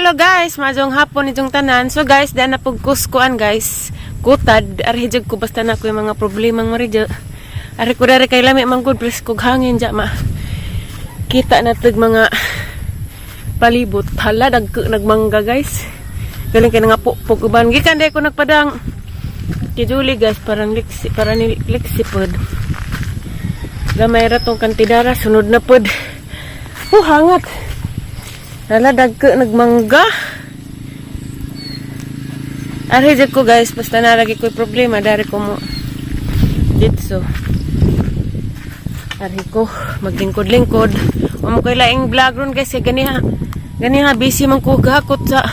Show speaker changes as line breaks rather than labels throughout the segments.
Hello guys, maayong hapon inyong tanan. So guys, daan na pug kuskuan, guys. Kutad, arhi jud ko basta na ko yung mga problemang maridyo. Ari ko dari kay lami man gud, presko hangin ja ma. Kita na tag mga palibot. Hala, nagmangga, guys. Galing kay nga po pug uban. Gikan day ko nagpadang. Kay Julie, guys, parang liksi, para ni liksi pod. Gamay ra tong kantidara, sunod na pod. Oh, hangat. Hala, dagko nagmangga. Ari jud ko, guys, basta nalagi ko'y problema, dari ko mo ditso. Ari ko, maglingkod-lingkod. Amo ko'y laing vlog ron, guys, kay ganiha. Ganiha, busy man ko gahakot sa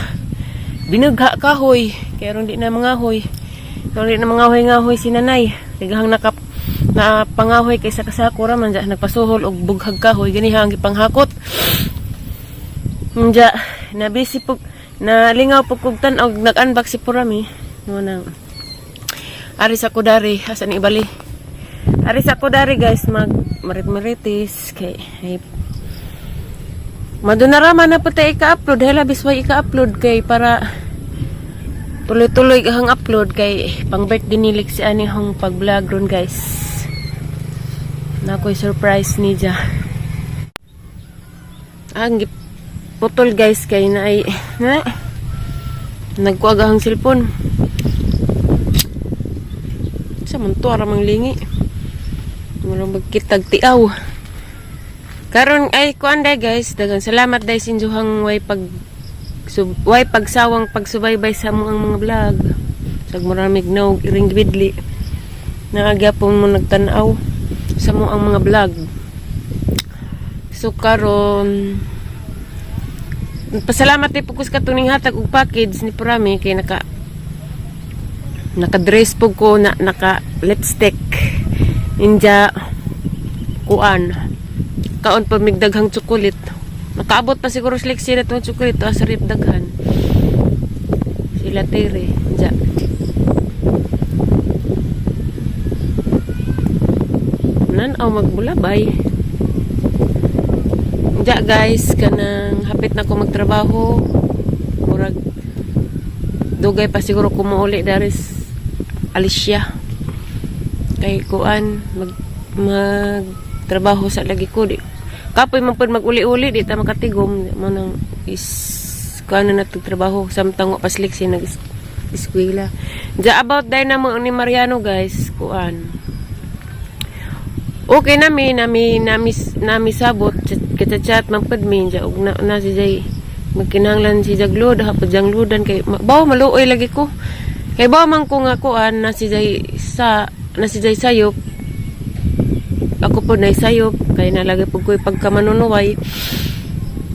binugha kahoy. Kaya ron di na mga hoy. Ron di na mga hoy nga hoy si nanay. Tigahang nakap na pangahoy kay sa kasako ra man dya, nagpasuhol og bughag kahoy, ganiha ang gipanghakot. Nja, na busy po, na lingaw po kog tan-og nag-unbox si Purami. Mo nang ari sa kudari, asa ni ibali. Ari sa kudari, guys, mag marit-maritis kay ay madunarama na po tayo ika-upload. Hala, bisway ika-upload kay para tuloy-tuloy ang upload kay pang birthday ni si ani hong pag-vlog ron, guys. Na ako'y surprise ni ja. Ang putol, guys, kay na ay na nagkuag ang cellphone. Sa man to ara mang lingi. Murag magkitag tiaw. Karon ay kuan day, guys, daghang salamat day sa inyohang way pagsawang pagsubaybay sa among mga vlog. Sag muramig no iring bidli. Naagyapon mo nagtan-aw sa mo ang mga vlog. So karon, pasalamat ni pugkos katuning hatag og package ni Purami kay naka dress po ko na naka lipstick, inja kuan kaon pa mig daghang chocolate. Nakaabot pa siguro sa Lexi na itong chocolate sa rip daghan sila tere inja. Nan aw magbulabay. Ja guys, kanang hapit na ko magtrabaho. Murag dugay pa siguro ko muuli daris Alicia. Kay kuan magtrabaho sa lagi ko di. Kapoy man pud mag-uli-uli, di ta makatigom mo nang is kuan na natug trabaho samtang wa pa si nag eskwela. Ja about day na mo ni Mariano, guys, kuan. Okay nami nami nami nami sabot kita chat man pud mi ja og na si Jay magkinahanglan si Jaglod hapod jang ludan kay bawo maluoy lagi ko kay bawo man ko nga kuan na si Jay sa na si Jay sayop, ako po na sayop kay nalagi pud ko'y pagkamanunuway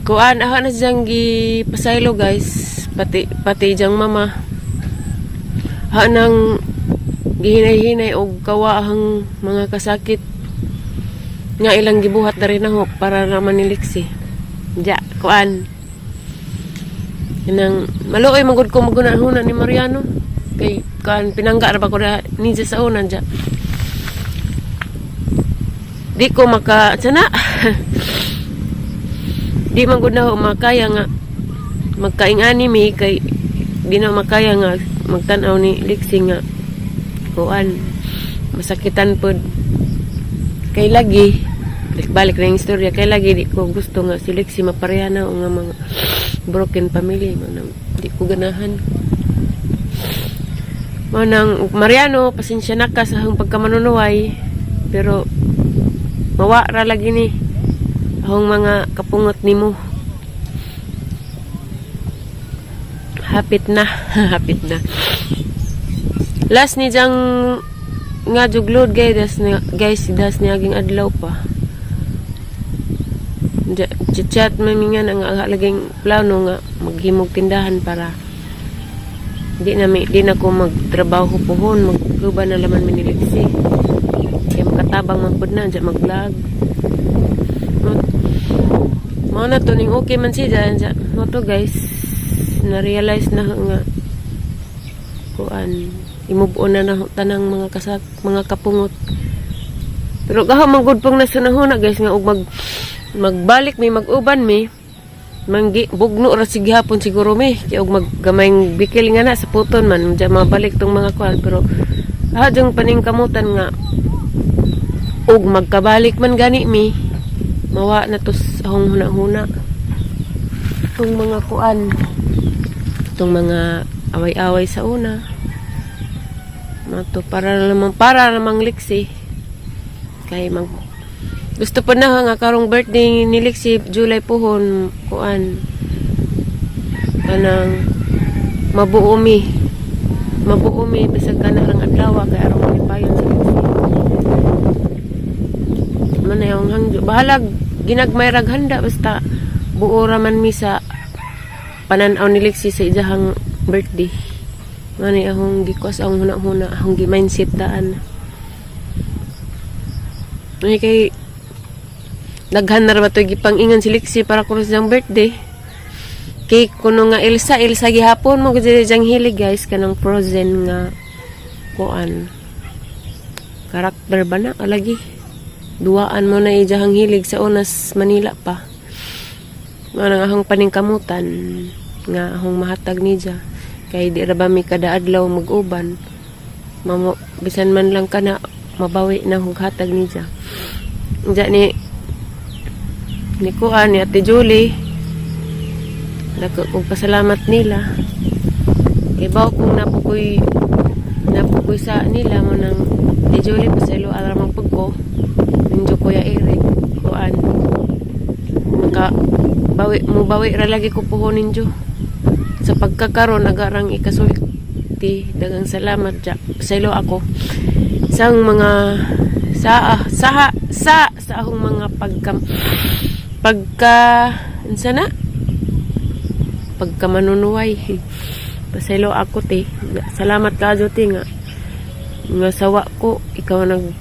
kuan aha na siyang gi pasaylo, guys, pati pati jang mama ha nang gihinay-hinay og kawaang mga kasakit nga ilang gibuhat na rin ako para naman ni Lexi. Ja, kuan. Kanang maluoy man gud ko maguna-huna ni Mariano. Kay kuan pinangga ra ba ko na ninja sa una ja. Di ko maka sana. Di man gud na ho makaya nga magkaing anime kay di na makaya nga magtan-aw ni Lexi nga kuan masakitan pod kay lagi balik na yung istorya kay lagi di ko gusto nga si Lexi mapareha na o nga mga broken family mo nang di ko ganahan mo nang Mariano, pasensya na ka sa akong pagkamanunuway, pero mawa ra lagi ni akong mga kapungot nimo. Hapit na, hapit na last ni jang nga juglod, guys, das ni guys, das ni aging adlaw pa. Chat mami nga nga laging plano nga maghimog tindahan para di na ko magtrabaho pohon, magkuba na laman mi ni Lexi kaya makatabang man pud na dya mag-vlog. Mao na to ning okay man siya dya mo to, guys. Na-realize na nga kuan i-move on na na tanang mga kasak mga kapungot, pero gaho man gud pong nasunahuna, guys, nga og magbalik mi, mag-uban mi. Manggi bugno ra sige hapon siguro mi kay og maggamayng bikil nga na sa puton man diya mabalik tong mga kuan, pero jung paningkamutan nga og magkabalik man gani mi, mawa na to sa akong huna-huna tong mga kuan, tong mga away-away sa una mato, para namang Lexi, kay mag gusto pa na nga karong birthday ni Lexi, July puhon, kuan, kanang mabuo mi bisag kana lang adlaw, kay aron malipayon sa Lexi man na yung hangyo. Bahalag ginagmay rag handa, basta buo ra man mi sa panan-aw ni Lexi sa iyahang birthday. Ngani akong gikuas ang huna-huna, akong gi-mindset daan. Ay, kay daghan na ra ba to'y gipang-ingan si Lexi para kuno sa iyang birthday. Cake kuno nga Elsa, Elsa gihapon mo gud siyang hilig, guys, kanang Frozen nga kuan. Karakter ba na alagi? Duwaan mo na iyang hilig sa unas Manila pa. Nga nang akong paningkamutan nga akong mahatag niya. Kay di ra ba mi kada adlaw mag-uban. Mamo, bisan man lang kana mabawi na hug hatag niya. Diya ni kuan ni Ate Julie. Dako kong pasalamat nila. Ibaw kung napukoy sa nila mo nang Ate Julie, pasaylo alamang pagko. Ninjo Kuya Eric kuan. Maka bawi mo, bawi ra lagi ko puhon ninyo. Sa pagkakaroon agarang ikasulti, dagang salamat ja. Pasaylo ako sang mga sa sa sa sa akong mga pagka pagka unsa na pagka manunuway. Pasaylo ako, te. Salamat kayo, te, nga nga sawa ko, ikaw nag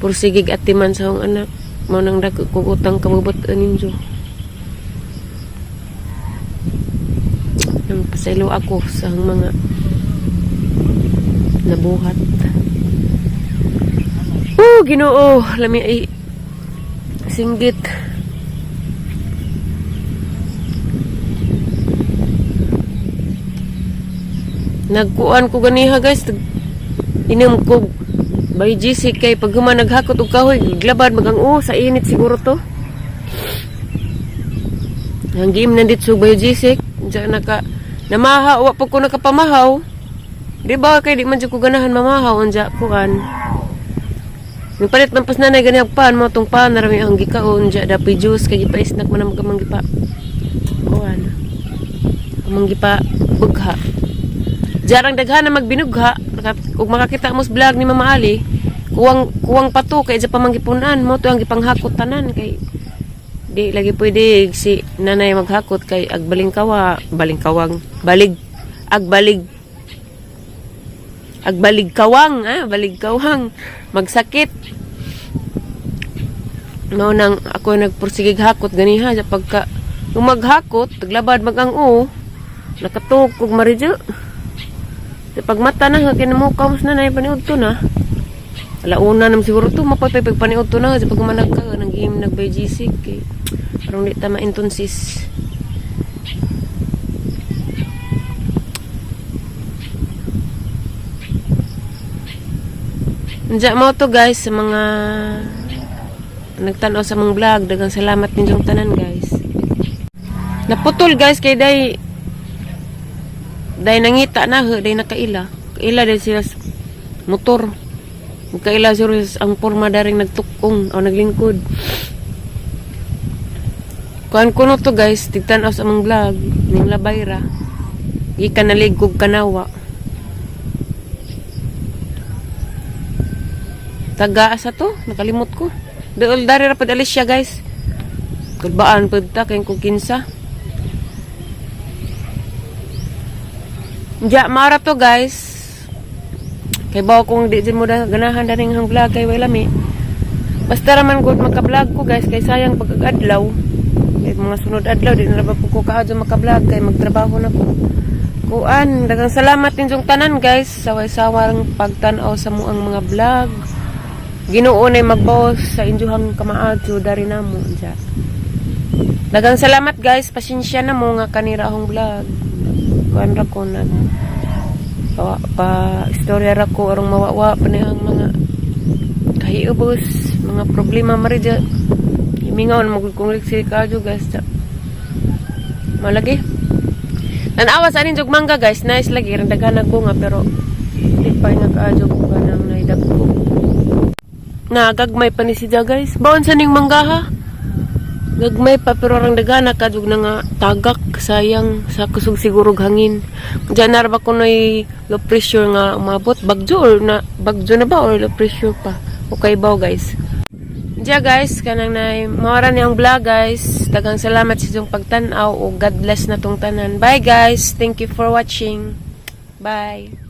pursigig atiman sa akong anak mo nang dako kog utang kabubut-on ninyo. Nang pasaylo ako sa akong mga nabuhat. Oh, Ginoo, lami ay singgit. Nagkuan ko ganiha, guys. Inom ko by GC kay pag human naghakot og kahoy, glabad magang oh, sa init siguro to. Ang game nandito by GC, diyan naka namaha, wa pa ko nakapamahaw. Di ba kay di man jud ko ganahan mamahaw unja kuan. Mipalit man pas nanay gani og pan mo tong pan narami ang gikaon unja dapi juice kay gipa-snack man ang kamang gipa kuan. Amang gipa bugha. Jarang daghan na magbinugha, ug makakita mo sa vlog ni Mama Ali, kuwang kuwang pato kay dya pa manggipunan mo to ang gipanghakot tanan, kay di lagi pwede si nanay maghakot kay agbalingkawa balingkawang balig agbalig agbalig kawang, ah, balig kawang magsakit. Mao nang ako nagpursigig hakot ganiha sa pagka nung maghakot taglabad magang-o nakatuog kog maridyo sa pagmata na kinamukaw mas nanay paniud to na alauna nam siguro to mapay pag paniud to na sa pagmanag ka nang game nag BGC kay aron di ta maintonsis. Diyan mo to, guys, sa mga nagtanaw sa mga vlog. Dagang salamat ninyong tanan, guys. Naputol, guys, kay day day nangita na ho, day nakaila. Kaila day sila sa motor. Kaila siguro ang porma daring nagtukong o naglingkod. Kuan kuno to, guys, tigtan-aw sa among vlog ning labayra. Gikan naligog kanawa. Taga asa to? Nakalimot ko. Dool dari ra pud Alicia, guys. Kulbaan pud ta kay kung kinsa. Diya mara to, guys. Kay bawo kung di din mo da, ganahan daning hang vlog kay way lami. Basta ra man gud maka-vlog ko, guys, kay sayang pagkadlaw. Kay mga sunod adlaw di na ra ba po ko kaadyo maka-vlog kay magtrabaho na ko. Kuan, daghang salamat ninyong tanan, guys, sa way-sawang pagtan-aw sa muang mga vlog. Ginoo nay magbawas sa inyohang kamaadyo dari namo diya. Daghang salamat, guys. Pasensya na mo nga kanira akong vlog. Kuan ra ko, nag pa istorya ra ko arong mawawa pa ang mga kahiubos, mga problema maridya. Himingaw na magud kong si Ricardo, guys. Malagi. Tanawa sa anin jog mangga, guys. Nice lagi rin daghan bunga, pero di pa nag-adyo ko kanang naidagko. Na gagmay pa ni siya, guys. Baon sa ning mangga ha. Gagmay pa pero arang daghan kadug na nga tagak, sayang sa kusog siguro hangin. Diyan na ba kunoy low pressure nga umabot bagyo or na bagyo na ba or low pressure pa. Okay ba, guys? Diya, guys, kanang nay mawara niyang vlog, guys. Daghang salamat sa inyong pagtan-aw ug God bless na tong tanan. Bye, guys. Thank you for watching. Bye.